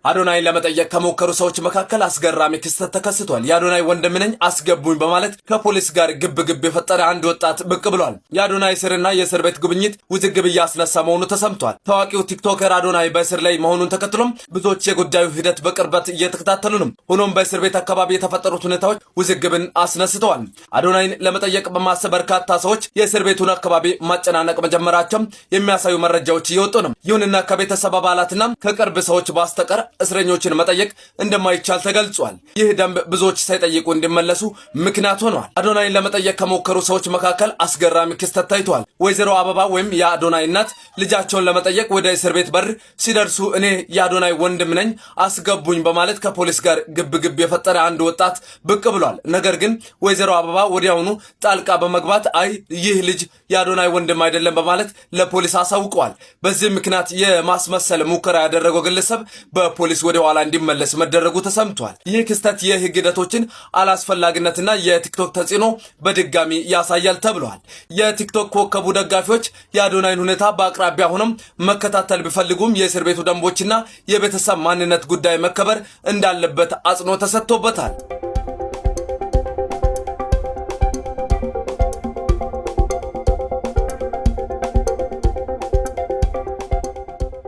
አዶናይን ለመጠየቅ ከሞከሩ ሰዎች መካከል አስገራሚ ክስተት ተከስቷል። የአዶናይ ወንድም ነኝ አስገቡኝ በማለት ከፖሊስ ጋር ግብ ግብ የፈጠረ አንድ ወጣት ብቅ ብሏል። የአዶናይ እስርና የእስር ቤት ጉብኝት ውዝግብ እያስነሳ መሆኑ ተሰምቷል። ታዋቂው ቲክቶከር አዶናይ በእስር ላይ መሆኑን ተከትሎም ብዙዎች የጉዳዩ ሂደት በቅርበት እየተከታተሉ ነው። ሆኖም በእስር ቤት አካባቢ የተፈጠሩት ሁኔታዎች ውዝግብን አስነስተዋል። አዶናይን ለመጠየቅ በማሰብ በርካታ ሰዎች የእስር ቤቱን አካባቢ ማጨናነቅ መጀመራቸው የሚያሳዩ መረጃዎች እየወጡ ነው። ይሁንና ከቤተሰብ አባላትና ከቅርብ ሰዎች በስተቀር እስረኞችን መጠየቅ እንደማይቻል ተገልጿል። ይህ ደንብ ብዙዎች ሳይጠይቁ እንዲመለሱ ምክንያት ሆኗል። አዶናይን ለመጠየቅ ከሞከሩ ሰዎች መካከል አስገራሚ ክስተት ታይቷል። ወይዘሮ አበባ ወይም የአዶናይ እናት ልጃቸውን ለመጠየቅ ወደ እስር ቤት በር ሲደርሱ እኔ የአዶናይ ወንድም ነኝ አስገቡኝ በማለት ከፖሊስ ጋር ግብ ግብ የፈጠረ አንድ ወጣት ብቅ ብሏል። ነገር ግን ወይዘሮ አበባ ወዲያውኑ ጣልቃ በመግባት አይ ይህ ልጅ የአዶናይ ወንድም አይደለም በማለት ለፖሊስ አሳውቀዋል። በዚህ ምክንያት የማስመሰል ሙከራ ያደረገው ግለሰብ በፖሊስ ወደ ኋላ እንዲመለስ መደረጉ ተሰምቷል። ይህ ክስተት የህግ ሂደቶችን አላስፈላጊነትና የቲክቶክ ተጽዕኖ በድጋሚ ያሳያል ተብሏል። የቲክቶክ ኮከቡ ደጋፊዎች የአዶናይን ሁኔታ በአቅራቢያ ሆኖም መከታተል ቢፈልጉም የእስር ቤቱ ደንቦችና የቤተሰብ ማንነት ጉዳይ መከበር እንዳለበት አጽንኦት ተሰጥቶበታል።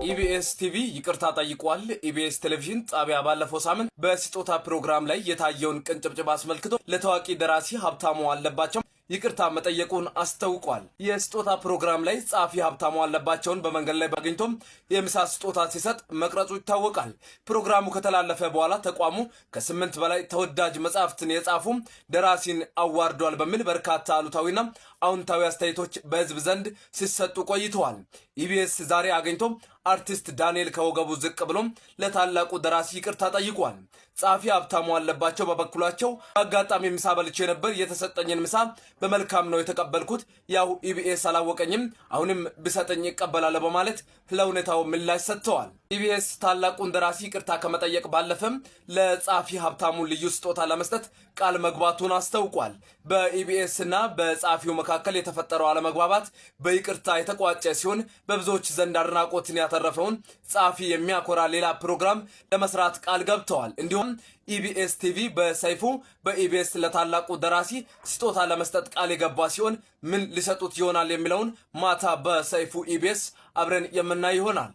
ኢቢኤስ ቲቪ ይቅርታ ጠይቋል። ኢቢኤስ ቴሌቪዥን ጣቢያ ባለፈው ሳምንት በስጦታ ፕሮግራም ላይ የታየውን ቅንጭብጭብ አስመልክቶ ለታዋቂ ደራሲ ሀብታሙ አለባቸው ይቅርታ መጠየቁን አስታውቋል። የስጦታ ፕሮግራም ላይ ጸሐፊ ሀብታሙ አለባቸውን በመንገድ ላይ አግኝቶም የምሳ ስጦታ ሲሰጥ መቅረጹ ይታወቃል። ፕሮግራሙ ከተላለፈ በኋላ ተቋሙ ከ8 በላይ ተወዳጅ መጽሐፍትን የጻፉ ደራሲን አዋርዷል በሚል በርካታ አሉታዊና አዎንታዊ አስተያየቶች በህዝብ ዘንድ ሲሰጡ ቆይተዋል። ኢቢኤስ ዛሬ አግኝቶ አርቲስት ዳንኤል ከወገቡ ዝቅ ብሎም ለታላቁ ደራሲ ይቅርታ ጠይቋል። ጸሐፊ ሀብታሙ አለባቸው በበኩላቸው በአጋጣሚ ምሳ በልቼ ነበር። የተሰጠኝን ምሳ በመልካም ነው የተቀበልኩት። ያው ኢቢኤስ አላወቀኝም፣ አሁንም ብሰጠኝ እቀበላለሁ በማለት ለሁኔታው ምላሽ ሰጥተዋል። ኢቢኤስ ታላቁን ደራሲ ይቅርታ ከመጠየቅ ባለፈም ለጸሐፊ ሀብታሙ ልዩ ስጦታ ለመስጠት ቃል መግባቱን አስታውቋል። በኢቢኤስ እና በጸሐፊው መካከል የተፈጠረው አለመግባባት በይቅርታ የተቋጨ ሲሆን በብዙዎች ዘንድ አድናቆትን ያተረፈውን ጸሐፊ የሚያኮራ ሌላ ፕሮግራም ለመስራት ቃል ገብተዋል። እንዲሁም ኢቢኤስ ቲቪ በሰይፉ በኢቢኤስ ለታላቁ ደራሲ ስጦታ ለመስጠት ቃል የገባ ሲሆን ምን ሊሰጡት ይሆናል የሚለውን ማታ በሰይፉ ኢቢኤስ አብረን የምናይ ይሆናል።